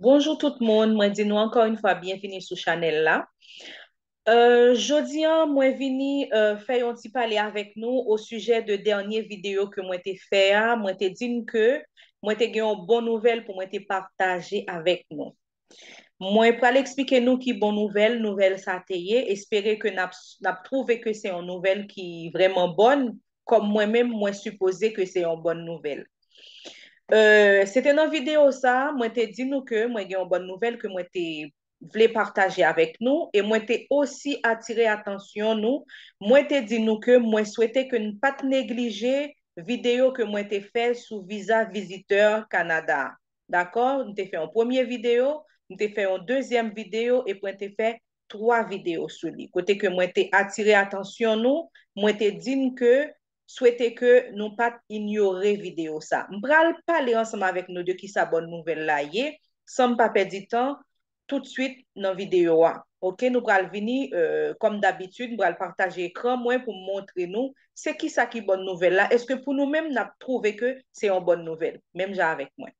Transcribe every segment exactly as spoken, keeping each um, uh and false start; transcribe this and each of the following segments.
Bonjou tout moun, mwen di nou ankò yon fwa byenvini sou chanèl la. Euh, jodi a, mwen vini euh, fè yon ti pale avèk nou o sijè de dènye videyo ke mwen te fè a. Mwen te di n ke mwen te gen yon bon nouvèl pou mwen te pataje avèk nou. Mwen pral eksplike nou ki bon nouvèl, nouvèl sa te ye. Espere ke n ap, n ap twouve ke se yon nouvèl ki vrèman bòn, kòm mwen menm, mwen sipoze ke se yon bòn nouvèl. Euh, se te nan videyo sa, mwen te di nou ke mwen gen yon bòn nouvèl ke mwen te vle pataje avèk nou, e mwen te osi atire atansyon nou, mwen te di nou ke mwen swete ke n pa t neglije videyo ke mwen te fè sou viza vizitè Kanada. Dakò? M te fè yon premye videyo, m te fè yon dezyèm videyo, epi mwen te fè twa videyo sou li. Kote ke mwen te atire atansyon nou, mwen te di n ke swete ke nou pa t inyore videyo sa. M pral pale ansanm avèk nou de kisa bòn nouvèl la ye, san m pa pèdi tan, toutswit nan videyo a. Oke, nou pral vini, euh, kòm dabitid, m pral pataje ekran mwen pou m montre nou se kisa ki bòn nouvèl la. Èske pou nou menm, n ap twouve ke se yon bòn nouvèl? Menm jan avèk mwen.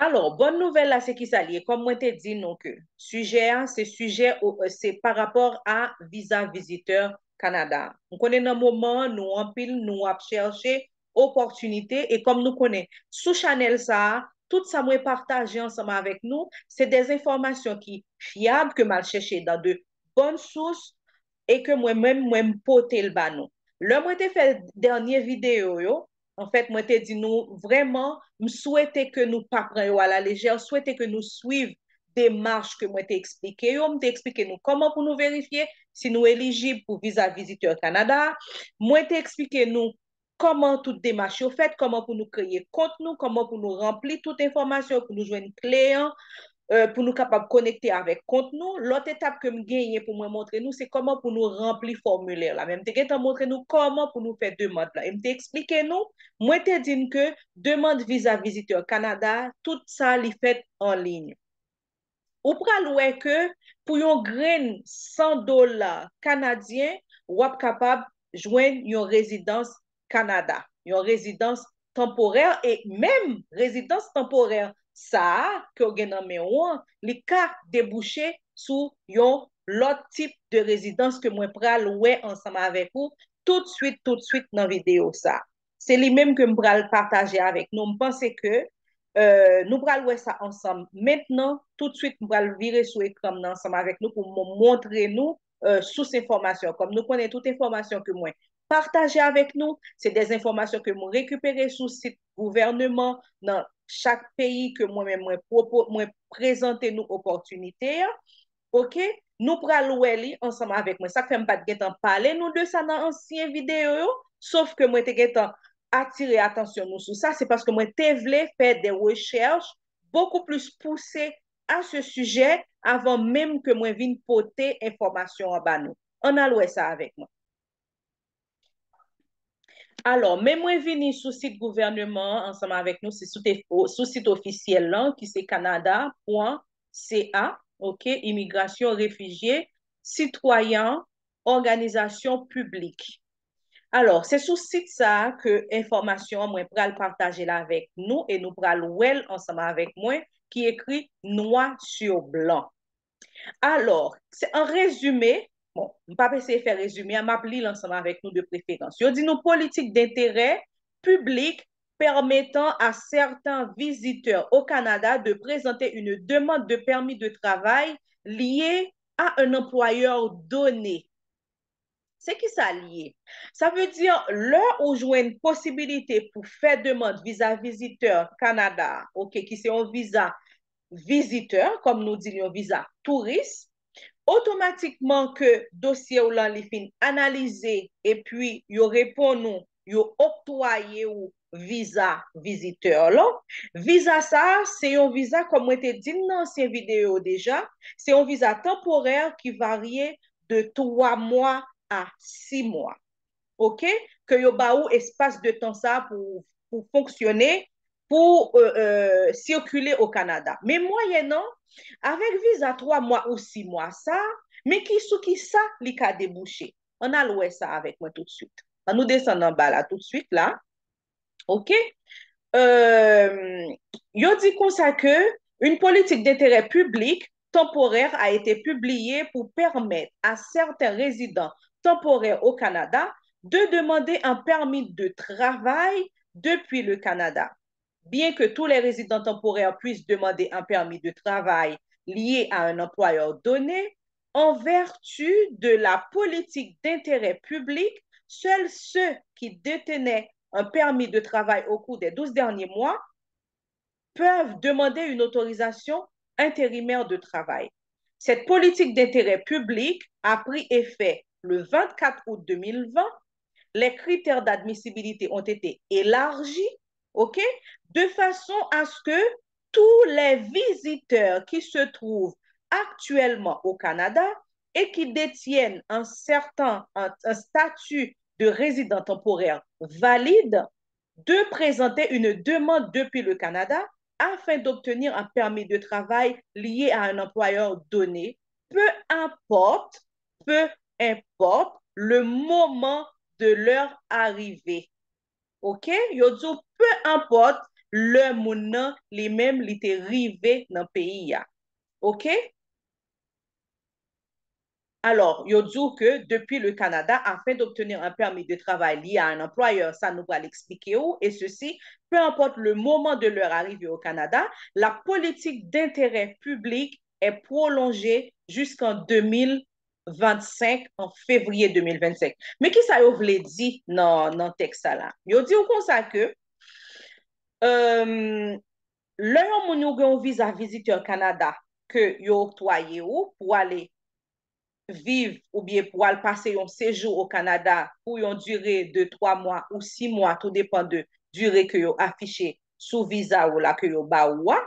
Alò, bòn nouvèl la, se kisa li ye? Kòm mwen te di nou ke sijè a, se sijè, o- se pa rapò a viza vizitè Kanada. M konnen nan moman an, nou anpil, nou ap chèche opòtinite, e kòm nou konnen, sou chanèl sa a, tout sa mwen pataje ansanm avèk nou, se de enfòmasyon ki fyab, ke m al chèche dans de bonnes sources, e ke mwen menm, mwen m pote l ba nou. Lè mwen te fè dènye videyo yo, anfèt, mwen te di nou vrèman, m swete ke nou pa pran yo a la lejè, m swete ke nou swiv demach ke mwen te eksplike yo. M te eksplike nou kòman pou nou verifye si nou elijib pou viza vizitè Kanada. Mwen te eksplike nou kòman tout demach yo fèt, kòman pou nou kreye kont nou, kòman pou nou ranpli tout enfòmasyon, pou nou jwenn kle an, euh, pou nou kapab konekte avèk kont nou. Lòt etap ke m genyen pou mwen montre nou, se kòman pou nou ranpli fòmilè la. Men m te gentan montre nou kòman pou nou fè demann la. E m te eksplike nou, mwen te di n ke demann viza vizitè Kanada, tout sa li fèt an liy. Ou pral wè ke pou yon grenn san dola kanadyen, w ap kapab jwenn yon rezidans Kanada, yon rezidans tanporè, e menm rezidans tanporè sa a ke w gen nan men w an, li ka debouche sou yon lòt tip de rezidans ke mwen pral wè ansanm avèk ou toutswit, toutswit nan videyo sa a. Se li menm ke m pral pataje avèk nou. M panse ke euh, nou pral wè sa ansanm. Mentnan, toutswit, m pral vire sou ekran m nan ansanm avèk nou pou m montre nou euh, sous enfòmasyon. Kòm nou konnen tout enfòmasyon ke mwen pataje avèk nou, se de enfòmasyon ke mwen rekipere sou sit gouvèneman nan chak peyi ke mwen menm mwen, pwopo, mwen prezante nou opòtinite a. Oke? Nou pral wè li ansanm avèk mwen. Sa k fè m pa t gentan pale nou de sa nan ansyen videyo yo, sof ke mwen te gentan atire atansyon nou sou sa, se paske mwen te vle fè de rechèch beaucoup plus poussé à ce sujet avan menm ke mwen vin pote enfòmasyon an ba nou. Ann al wè sa avèk mwen. Alò, men mwen vini sou sit gouvèneman an ansanm avèk nou, se sou, te, o- sou sit ofisyèl lan, ki se canada point ca, oke, imigrasyon, refijye, sitwayen, òganizasyon piblik. Alò, se sou sit sa a ke enfòmasyon an mwen pral pataje l avèk nou e nou pral wè l ansanm avèk mwen ki ekri noir sur blanc. Alò, se an rezime, bon, m p ap eseye fè rezime a, m ap li l ansanm avèk nou de preferans. Yo di nou politique d'intérêt public permettant à certains visiteurs au Canada de présenter une demande de permis de travail liée à un employeur donné. Se ki sa l ye? Sa vle di, lè ou jwenn posibilite pou fè demann viza vizitè Kanada, oke, ki se yon viza vizitè, kòm nou di l, yon viza touris, otomatikman ke dosye w lan li fin analize epi yo reponn ou, yo oktwaye ou viza vizitè lan. Viza sa a, se yon viza, kòm mwen te di n nan ansyen videyo deja, se yon viza tanporè ki varye de twa mwa a sis mwa. Oke? Ke yo ba ou espas de tan sa a pou, pou fonksyone, pou euh, euh, sikile o Kanada. Men mwayèn an, avèk viza twa mwa ou sis mwa sa a, men ki sou ki sa li ka debouche? Ann al wè sa avèk mwen toutswit. Ann nou desann anba la toutswit la. Oke? Euh, Yo di konsa ke une politique d'intérêt public temporaire a été publiée pour permettre à certains résidents temporaires au Canada de demander un permis de travail depuis le Canada. Bien que tous les résidents temporaires puissent demander un permis de travail lié à un employeur donné, en vertu de la politique d'intérêt public, seuls ceux qui détenaient un permis de travail au cours des douze derniers mois peuvent demander une autorisation intérimaire de travail. Cette politique d'intérêt public a pris effet le vingt-quatre août deux mille vingt. Les critères d'admissibilité ont été élargis, OK, de façon à ce que tous les visiteurs qui se trouvent actuellement au Canada et qui détiennent un certain un, un statut de résident temporaire valide de présenter une demande depuis le Canada afin d'obtenir un permis de travail lié à un employeur donné, peu importe, peu importe le moment de leur arrivée. OK? Yo di w, peu importe lè moun nan li menm li te rive nan peyi a. OK? Alors, yo di w ke depuis le Canada afin d'obtenir un permis de travail lié à un employeur, sa nou pral eksplike w, et ceci, peu importe le moment de leur arrivée au Canada, la politique d'intérêt public est prolongée jusqu'en deux mille vingt-cinq, en février deux mille vingt-cinq. Men kisa yo vle di nan, nan tèks sa la? Yo di w konsa ke, euh, lè yon moun ou gen yon viza vizitè Kanada ke yo oktwaye ou pou ale viv oubyen pou al pase yon sejou o Kanada pou yon dire de twa mwa ou sis mwa, tou depan de dire ke yo afiche sou viza ou la ke yo ba ou a.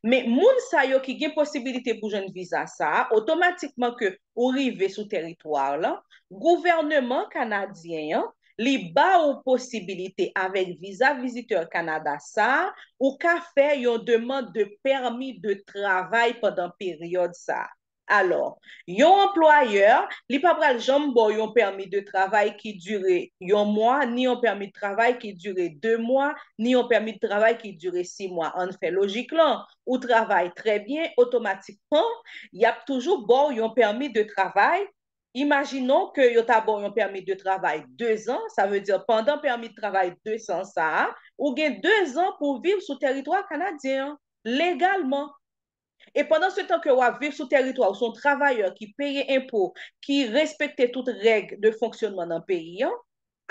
Men moun sa yo ki gen posibilite pou jwenn viza sa a, otomatikman ke ou rive sou teritwa lan, gouvèneman kanadyen an, li ba ou posibilite avèk viza vizitè Kanada sa a, ou ka fè yon demann de pèmi de travay pandan peryòd sa a. Alò, yon anplwayè, li pa pral janm ba w yon pèmi de travay ki dire yon mwa, ni yon pèmi de travay ki dire de mwa, ni yon pèmi de travay ki dire sis mwa. Ann fè lojik lan, ou travay trè byen, otomatikman, y ap toujou ba w yon pèmi de travay. Imajinon ke yo ta ba w yon pèmi de travay dezan, sa vle di pandan pèmi de travay dezan sa a, ou gen dezan pou w viv sou teritwa kanadyen an, legalman. E pandan se tan ke w ap viv sou teritwa, ou se yon travayè ki peye enpo, ki respekte tout règ de fonksyonman nan peyi an,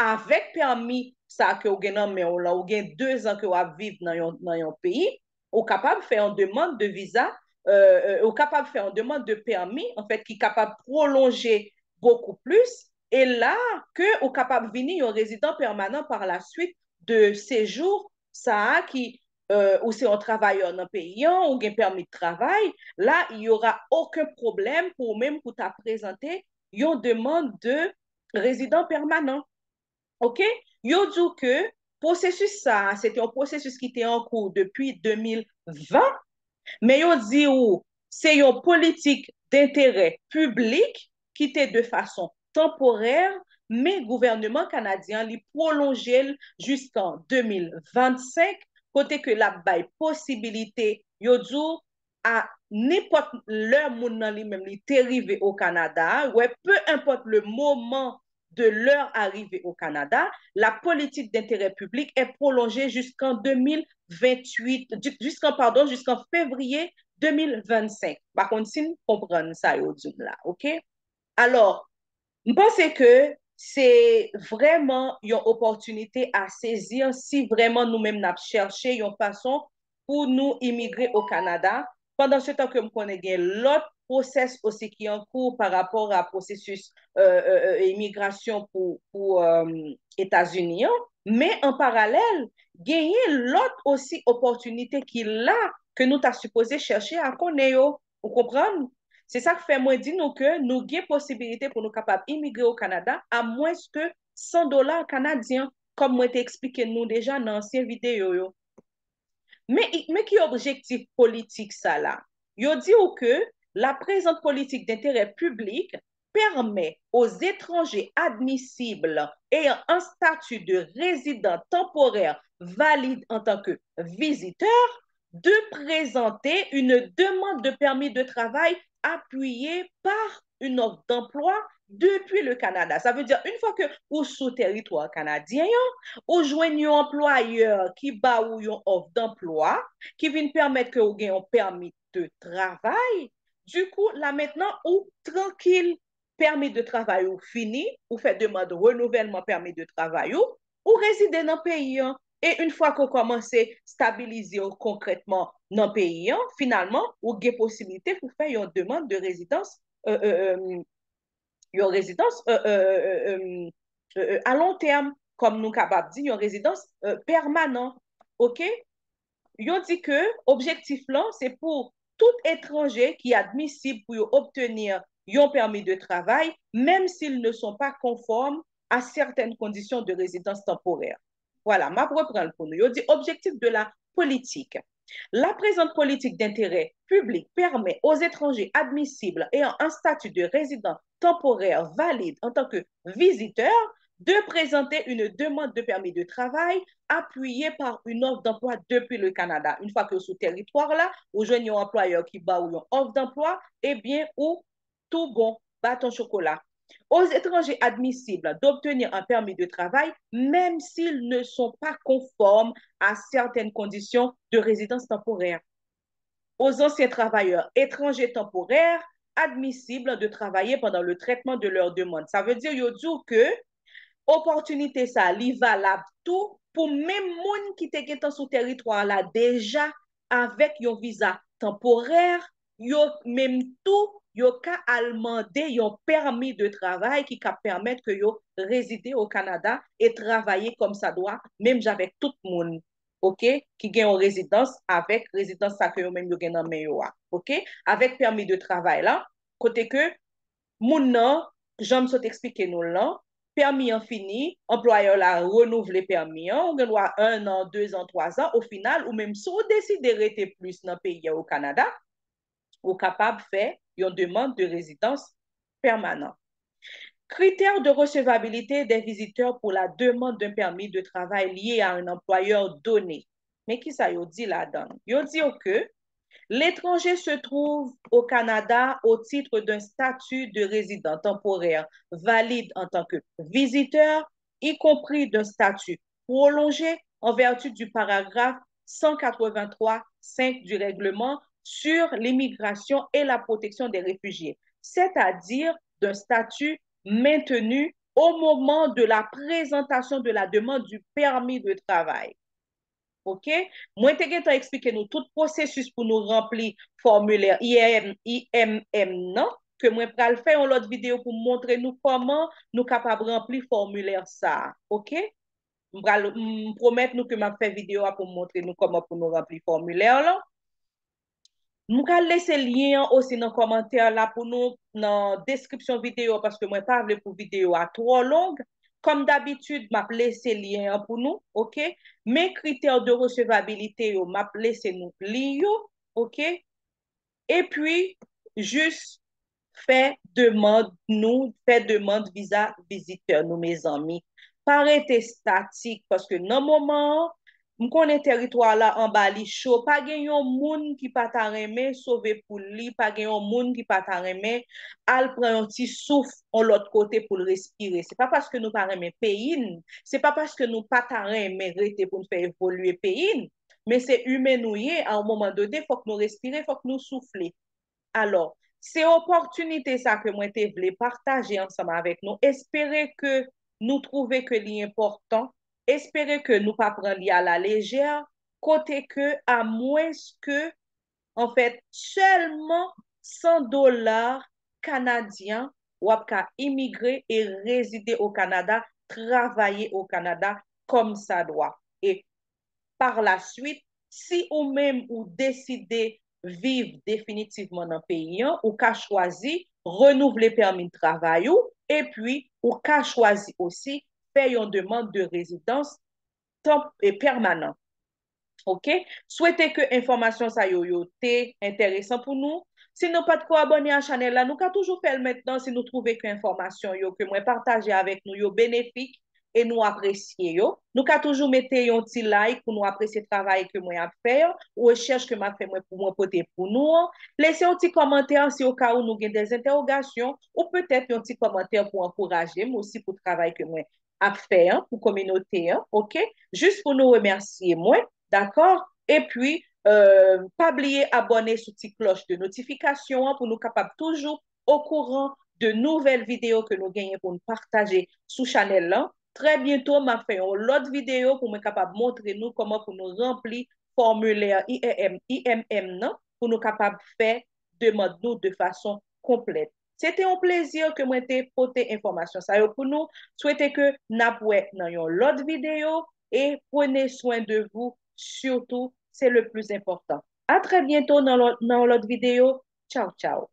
avèk pèmi sa ke w gen nan men w lan, ou gen dezan ke w ap viv nan yon, nan yon peyi, ou kapab fè yon demann de viza, euh, euh, ou kapab fè yon demann de pèmi, anfèt, ki kapab pwolonje bokou plis, e la ke ou kapab vini yon rezidan pèmanan pa la swit de sejou sa a ki, euh, ou se yon travayè nan peyi an, ou gen pèmi de travay, la, il y aura aucun problème pou ou menm pou ta prezante yon demann de rezidan pèmanan. OK? Yo di w ke pwosesis sa a, se te yon pwosesis ki te an kou depi de mil ven, men yo di w se yon politik denterè piblik ki te de fason tanporè, men gouvèneman kanadyen an, li pwolonje l jiskan de mil vennsenk, kote ke l ap bay posibilite, yo di w, a nenpòt lè moun nan li menm li te rive o Kanada, wè, peu importe le moment de leur arrivée au Canada, la politique d'intérêt public est prolongée jusqu'en deux mille vingt-huit, jusqu'en, pardon, jusqu'en février deux mille vingt-cinq. Pa konn si n konprann sa yo di m la, OK? Alò, m panse ke se vrèman yon opòtinite a sezi si vrèman nou menm n ap chèche yon fason pou nou imigre o Kanada. Pandan se tan ke m konnen gen lòt pwosès osi ki an kou pa rapò a pwosesis, euh, euh, euh, imigrasyon pou, pou, euh, Etazini an, men an paralèl, genyen lòt osi opòtinite ki la ke nou ta sipoze chèche a konnen yo. Ou konprann? Se sa k fè mwen di nou ke nou gen posibilite pou nou kapab imigre o Kanada, amwenske san dola kanadyen, kòm mwen te eksplike nou deja nan ansyen videyo yo. Men, men ki objektif politik sa la? Yo di w ke la prezant politik denterè piblik permet aux étrangers admissibles ayant un statut de résident temporaire valide en tant que visiteur de présenter une demande de permis de travail appuyée par une offre d'emploi depuis le Canada. Sa vle di, yon fwa ke ou sou tèritwa kanadyen an, ou jwenn yon anplwayè ki ba ou yon offre d'emploi, ki vin pèmèt ke ou gen yon pèmi de travay. Du coup, la mentnan, ou trankil, pèmi de travay ou fini, ou fè demann renouvèlman pèmi de travay ou, ou rezide nan peyi an. E yon fwa ke ou kòmanse stabilize w konkrètman nan peyi an, finalman, ou gen posiblite pou fè yon demann de rezidans, euh, euh, euh, yon rezidans euh, euh, euh, euh, euh, euh, a long tèm, kòm nou kapab di, yon rezidans euh, pèmanan. Oke? Yo di ke objektif lan, se pou tout etranje ki admisib pou yo obtenir yon pèmi de travay, menm si l ne sont pas conformes à certaines conditions de résidence temporaire. Voilà, m ap repran l pou nou. Yo di objectif de la politique. La présente politique d'intérêt public permet aux étrangers admissibles ayant un statut de résident temporaire valide en tant que visiteur de présenter une demande de permis de travail appuyée par une offre d'emploi depuis le Canada. Yon fwa ke w sou tèritwa la, ou jwenn yon anplwayè ki ba ou yon offre d'emploi, ebyen, ou tou bon, baton chokola. Aux étrangers admissibles d'obtenir un permis de travail, même s'ils ne sont pas conformes à certaines conditions de résidence temporaire. Aux anciens travailleurs étrangers temporaires admissibles de travailler pendant le traitement de leur demande. Sa vle di, yo di w ke opòtinite sa, li valab tou pou menm moun ki te gentan sou tèritwa la deja avèk yon viza tanporè, yo menm tou, yo ka al mande yon pèmi de travay ki ka pèmèt ke yo rezide o Kanada e travay kòm sa dwa, menm jan avèk tout moun, oke, ki gen yon rezidans avèk rezidans sa ke yo menm yo gen nan men yo a, oke, avèk pèmi de travay la, kote ke moun nan, jan m sot eksplike nou l lan, pèmi an fini, anplwayè la renouvle pèmi an, ou gen dwa un an, deux ans, trois ans, au final, ou menm si w deside rete plis nan peyi a o Kanada, ou kapab fè yon demann de rezidans pèmanan. Critères de recevabilité des visiteurs pour la demande d'un permis de travail lié à un employeur donné. Men kisa yo di ladan l? Yo di yo ke l'étranger se trouve au Canada au titre d'un statut de résident temporaire valide en tant que visiteur, y compris d'un statut prolongé en vertu du paragraphe cent quatre-vingt-trois cinq du règlement sur l'immigration et la protection des réfugiés, c'est-à-dire d'un statut maintenu au moment de la présentation de la demande du permis de travail. Oke? Mwen te gentan eksplike nou tout pwosesis pou nou ranpli fòmilè I M, I M M nan, ke mwen pral fè yon lòt videyo pou m montre nou kòman nou kapab ranpli fòmilè sa a. Oke? M pral, m pwomèt nou ke m ap fè videyo a pou m montre nou kòman pou nou ranpli fòmilè lan. M pral lese lyen an osi nan kòmantè la pou nou, nan deskripsyon videyo a, paske mwen pa vle pou videyo a twò long. Kòm dabitid, m ap lese lyen an pou nou, oke? Men critères de recevabilité yo, m ap lese nou li yo, oke? Epi, jis fè demann nou, fè demann viza vizitè nou, mezanmi. Pa rete statik, paske nan moman an, m konnen tèritwa la anba li cho. Pa gen yon moun ki pa ta renmen sove poul li, pa gen yon moun ki pa ta renmen al pran yon ti souf yon lòt kote pou l respire. Se pa paske nou pa renmen peyi n, se pa paske nou pa ta renmen rete pou n fè evolye peyi n, men se imen nou ye, a yon moman done, fòk nou respire, fòk nou soufle. Alò, se opòtinite sa ke mwen te vle pataje ansanm avèk nou. Espere ke nou twouve ke li enpòtan. Espere ke nou pa pran li a la lejè, kote ke, a mwens ke, anfèt, sèlman san dola kanadyen, w ap ka imigre e rezide o Kanada, travay o Kanada kòm sa dwa. E pa la swit, si ou menm ou deside viv definitivman nan peyi an, ou ka chwazi renouvle pèmi travay ou, epi ou ka chwazi osi fè yon demann de rezidans tanp-, e pèmanan. Oke? Swete ke enfòmasyon sa yo, yo te enteresan pou nou. Si nou pa t ko abòne a chanèl la, nou ka toujou fè l mentnan si nou twouve ke enfòmasyon yo ke mwen pataje avèk nou yo benefik e nou apresye yo. Nou ka toujou mete yon ti like pou nou apresye travay ke mwen ap fè an, ou rechèch ke m ap fè mwen pou mwen pote pou nou an. Lese yon ti kòmantè si o ka ou nou gen de entèwogasyon, ou petèt yon ti kòmantè pou ankouraje m osi pou travay ke mwen ap fè an, pou kominote an, oke? Jis pou nou remèsye mwen, dakò? Epi, euh, pa bliye abòne sou ti klòch de notifikasyon an pou nou kapab toujou okouran de nouvèl videyo ke nou genyen pou nou pataje sou chanèl lan. Trè byento, m ap fè yon lòt videyo pou mwen kapab montre nou kòman pou nou ranpli fòmilè I M M, I M M nan pou nou kapab fè demann nou de fason konplèt. Se te yon plezi ke mwen te pote enfòmasyon sa yo pou nou. Swete ke n ap wè nan yon lòt videyo e prenez soin de vous surtout, c'est le plus important. A trè byento nan lòt, nan yon lòt videyo. Tchaw, tchaw.